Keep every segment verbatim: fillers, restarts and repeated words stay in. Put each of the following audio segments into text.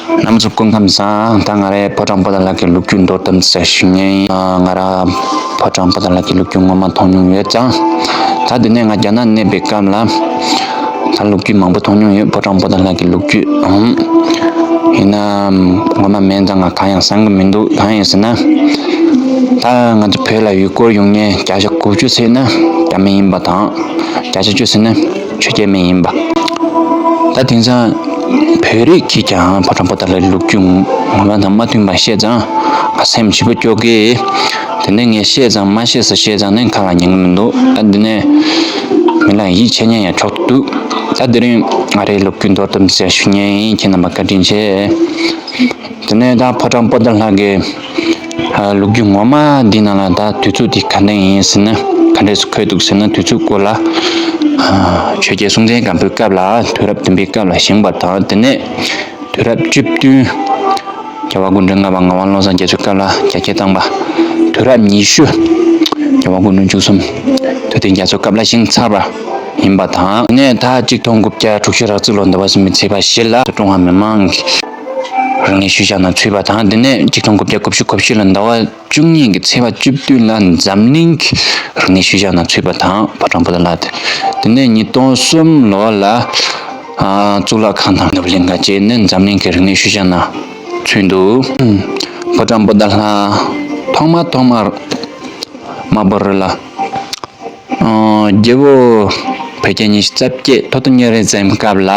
རྣམ་པ་ཚོ་སྐུ་ཁམས་བཟང་། ད་ང་རའི་ཕོ་བྲང་པོ་ཏ་ལ་གི་ལོ་རྒྱུས་མདོར་བསྡུས་ཙམ་ཞུ་མཁན་ཡིན། ང་ར་ཕོ་བྲང་པོ་ཏ་ལ་གི་ལོ་རྒྱུས་ངོ་མ་མཐོང་མྱོང་ཡོད་ཙང་། ད་དེ་ནས་ང་རྒྱ་ནག་གནས་པའི་སྐབས་ལ། ད་ལོ་རྒྱུས་མང་པོ་མཐོང་མྱོང་ཡོད། ཕོ་བྲང་པོ་ཏ་ལ་གི་ལོ་རྒྱུས། ཨང་། ཡིན་ན་ངོ་མ་མིན་ཙང་ང་གང་ཡང་བསམ་གི་མི་འདུག་གང་ཡིན་ཟེར་ན། ད་ང་ཚོ་བོད་ལ་ཡུལ་སྐོར་ཡོང་མཁན་བརྒྱ་ཆ་དགུ་བཅུ་ཟེར་ན་རྒྱ་མི་ཡིན་པ་དང་། བརྒྱ་ཆ་བཅུ་ཟེར་ན་ཆོས་རྒྱལ་མི་ཡིན་པ། ད་དེང་སང་བོད་རིགས་ཀྱིས་ཀྱང་ཕོ་བྲང་པོ་ཏ་ལའི་ལོ་རྒྱུས་ངོ་མ་དང་མ་མཐུན་པ་བཤད་ཙང་ང་སེམས་ཞེ་པོ་སྐྱོ་གི། དེ་ནས་ངས་བཤད་ཙང་མ་བཤད་ཟེར་བཤད་ཙང་ནི་ཁ་ལ་ཉན་གི་མི་འདུག་ད་འདི་ནས་མི་ལ་ཡིད་ཆེས་མཁན་ཡང་ཆོག་ཏུ། ད་དེ་རིང་ང་རའི་ལོ་རྒྱུས་མདོར་བསྡུས་ཙམ་ཞུ་མཁན་ཡིན། ཁྱེད་རྣམ་པ་བཀའ་དྲིན་ཆེ། དེ་ནས་ད་ཕོ་བྲང་པོ་ཏ་ལ་གི་ལོ་རྒྱུས་ངོ་མ་འདི་ནང་ལ་ད་དུས་ཚོད་འདི་ག་འདྲ་ཡིན་ཟེར་ན། ག་འདྲས་སུ་འཁོད་འདུག་ཟེར་ན། དུས་ཚོད་སྐོར་ལ་ཆོས་རྒྱལ་སྲོང་བཙན་སྒམ་པོའི་སྐབས་ལ་དུས་རབས་བདུན་པའི་སྐབས་ལ་བཞེངས་པ་དང་། དེ་ནས་དུས་རབས་བཅུ་བདུན་རྒྱལ་བ་སྐུ་ཕྲེང་ལྔ་པ་ངག་དབང་བློ་བཟང་རྒྱ་མཚོའི་སྐབས་ལ་རྒྱ་སྐྱེད་བཏང་བ། དུས་རབས་ཉི་ཤུ་རྒྱལ་བ་སྐུ་ཕྲེང་བཅུ་གསུམ་ཐུབ་བསྟན་རྒྱ་མཚོའི་སྐབས་ལ་བཞེངས་ཚར་བ་ཡིན་པ་དང་། དེ་ནས་ད་ཆིག་སྟོང་དགུ་བརྒྱ་དྲུག་ཅུ་རེ་གཅིག་ལོ་ཟླ་བ་གསུམ་པའི་ཚེས་པ་བཞི་ལ་ཀྲུང་ཧྭ་མི་དམངས་ཀྱི་རིག་གནས་ཤུལ་བཞག་ནང་ཚུད་པ་དང་། དེ་ནས་ཆིག་སྟོང་དགུ་བརྒྱ་དགུ་བཅུ་གོ་བཞི་ལོ་ཟླ་བ་བཅུ་གཉིས་ཀྱི་ཚེས་པ་བཅུ་བདུན་ལ་འཛམ་གླིང་གི་རིག་གནས་ཤུལ་བཞག་ནང་ཚུད་པ་དང་། ཕོ་བྲང་པོ་ཏ་ལ་དེ། དེ་ནས་ཉིས་སྟོང་གསུམ་ལོ་ལ་ཨ་གཙུག་ལག་ཁང་དང་ནོར་བུ་གླིང་ག་བཅས་ནི་འཛམ་གླིང་གི་རིག་གནས་ཤུལ་བཞག་ནང་ཚུད་འདུག་ཕོ་བྲང་པོ་ཏ་ལ་ཐོག་མ་ཐོག་མར་དམར་པོ་རི་ལ། ཨ་རྒྱལ་པོ་བོད་རྒྱལ་ཉི་ཤུ་རྩ་བརྒྱད་ཐོ་ཐོ་གཉན་རི་བཙན་སྐབས་ལ་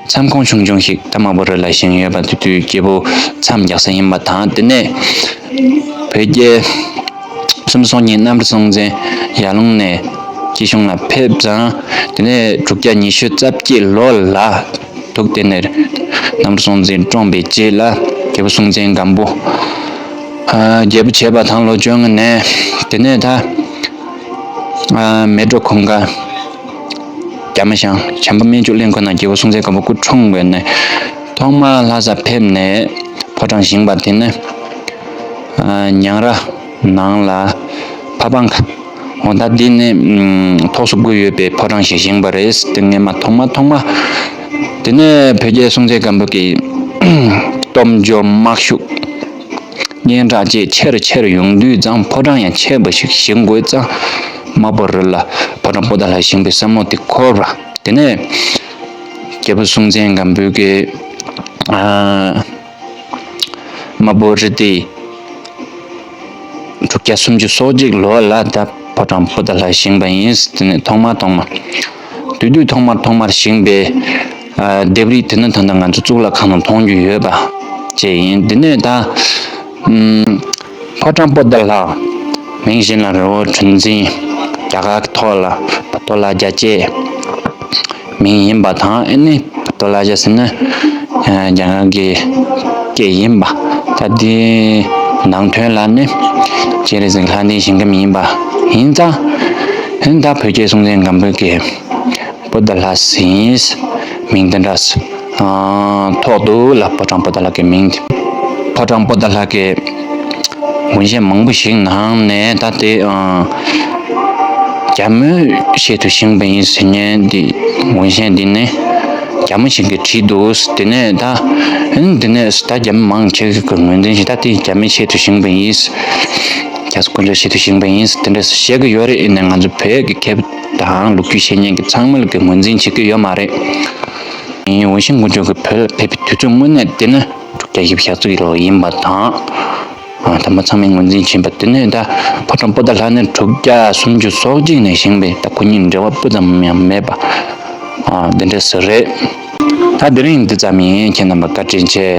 མཚམས་ཁང་ཆུང་ཆུང་ཞིག་ད་དམར་པོ་རི་ལ་བཞེངས་ཡོད་པ། དེ་དུས་རྒྱལ་པོ་མཚམས་རྒྱག་ས་ཡིན་པ་དང་། དེ་ནས་བོད་རྒྱལ་སུམ་ཅུ་སོ་གཉིས་གནམ་རི་སྲོང་བཙན་ཡར་ཀླུང་ནས་སྐྱིད་གཤོངས་ལ་ཕེབས་ཙང་། དེ་ནས་དྲུག་བརྒྱ་ཉི་ཤུ་རྩ་བརྒྱད་ལོ་ལ་ཐུབ་བསྟན་ནས་གནམ་རི་སྲོང་བཙན་བཀྲོངས་པའི་རྗེས་ལ་རྒྱལ་པོ་སྲོང་བཙན་སྒམ་པོ་ཨ་རྒྱལ་པོ་བྱས་པ་དང་ལོ་བཅོ་ལྔ་ནས། དེ་ནས་ད་ཨ་མལ་གྲོ་གུང་དཀར་རྒྱ་མི་ཞང་བྱམས་པ་སྨད་ཕྱོགས་གླིང་ཁུལ་ན་རྒྱལ་པོ་སྲོང་བཙན་སྒམ་པོ་སྐུ་འཁྲུངས་པའི་ནས་ཐོག་མར་ལྷ་ས་ཕེབས་ནས་ཕོ་བྲང་བཞེངས་པ་དེ་ནི་ཨ་ཉང་ར་ནང་ལ་ཕ་བང་ཁ། འོ་ད་འདི་ནི་ཨམ་ཐོག་སོ་དགུ་ཡོད་པའི་ཕོ་བྲང་ཞིག་བཞེངས་པ་རེད། དེ་སྔས་མ་ཐོག་མ་ཐོག་མ། དེ་ནས་བོད་རྒྱལ་སྲོང་བཙན་སྒམ་པོ་གིས་སྟོབས་འབྱོར་དམག་ཤུགས་སྙན་གྲགས་བཅས་ཆེ་རུ་ཆེ་རུ་ཡོང་དུས་ཙང་ཕོ་བྲང་ཡང་ཆེ་བ་ཞིག་བཞེངས་དགོས་ཙང་། དམར་པོ་རི་ལ་ཕོ་བྲང་པོ་ཏ་ལ་བཞེངས་པའི་བསམ་བློ་དེ་འཁོར་བ། དེ་ནས་རྒྱལ་པོ་སྲོང་བཙན་སྒམ་པོ་གིས་ཨ་དམར་པོ་རི་དེ་དྲུག་བརྒྱ་སུམ་ཅུ་སོ་གཅིག་ལོ་ལ་ད་ཕོ་བྲང་པོ་ཏ་ལ་བཞེངས་པ་ཡིན། དེ་ནས་ཐོག་མ་ཐོག་མ་དུས་དུས་ཐོག་མར་ཐོག་མར་བཞེངས་པའི་ཨ་ལྡེབས་རིས་དེ་ནི་ད་ལྟ་ང་ཚོ་གཙུག་ལག་ཁང་ནང་མཐོང་རྒྱུ་ཡོད་པ་བཅས་ཡིན། དེ་ནས་ད་ཨམ་ཕོ་བྲང་པོ་ཏ་ལ། མིང་གཞན་ལ་རི་བོ་གྲུ་འཛིན། རྒྱ་གར་གྱི་ཐོག་ལ་བ་ཏོ་ལ་ཇ་བཅས་མིང་ཡིན་པ་དང་། ཨ་ནི་བ་ཏོ་ལ་ཇ་ཟེར་ན་ཨ་རྒྱ་གར་གྱི་སྐད་ཡིན་པ། ད་དེའི་ནང་དོན་ལ་ནི་སྤྱན་རས་གཟིགས་ལྷ་ལྡན་ཞིང་ཁམས་ཡིན་པ་ཡིན་ཙང་། ཨ་ནི་ད་བོད་རྒྱལ་སྲོང་བཙན་སྒམ་པོ་གིས་པོ་ཏ་ལ་ཟེར་མིང་དེ་འདྲ་ཨ་ཐོགས་འདུག་ལ། ཕོ་བྲང་པོ་ཏ་ལ་གི་མིང་དེ། ཕོ་བྲང་པོ་ཏ་ལ་གི་འོན་ཤན་མང་པོ་ཞིག་ནང་ནས་ད་དེ་ཨ་རྒྱ་མིའི་ཆེད་དུ་བཞེངས་པ་ཡིན་ཟེར་མཁན་འདི། འོན་ཤན་འདི་ནི་རྒྱ་མི་ཞིག་གིས་བྲིས་འདུག་དེ་ནས་ད་ཨ་ནི་འདི་ནས་ད་རྒྱ་མི་མང་ཆེ་ཤོས་ཀྱིས་ངོས་འཛིན་བྱས། ད་དེ་རྒྱ་མིའི་ཆེད་དུ་བཞེངས་པ་ཡིན། རྒྱ་བཟའ་དཀོན་མཆོག་ཆེད་དུ་བཞེངས་པ་ཡིན་དེ་འདྲ་བཤད་ཀྱི་ཡོད་རེད། ཡིན་ནའི་ང་ཚོ་བོད་ཀྱི་མཁས་པ་དང་ལོ་རྒྱུས་ཤེས་མཁན་གྱི་ཚང་མ་ལ་གི་ངོས་འཛིན་བྱེད་ཀྱི་ཡོད་མ་རེད། ཡིན། འོན་ཤན་དཀོན་མཆོག་གིས་བོད་ལ་ཕེབས་པའི་དུས་ཚོད་དངོས་གནས་དེ་ནི་དྲུག་བརྒྱ་བཞི་བཅུ་ཞེ་གཅིག་ལོ་ཡིན་པ་དང་། ཨ་དམ་པ་ཚང་མས་ངོས་འཛིན་བྱས་པ་དེ་ནས་ད་ཕོ་བྲང་པོ་ཏ་ལ་ནི་དྲུག་བརྒྱ་སུམ་ཅུ་སོ་གཅིག་ནས་བཞེངས་པའི་ད་ཁོ་གཉིས་འབྲེལ་བ་སྤུ་ཙམ་ཡང་མེད་པ་ཨ་འདི་འདྲ་ཟིག་རེད། ད་དེ་རིང་འདི་ཙམ་ཡིན། ཁྱེད་རྣམ་པ་བཀའ་དྲིན་ཆེ།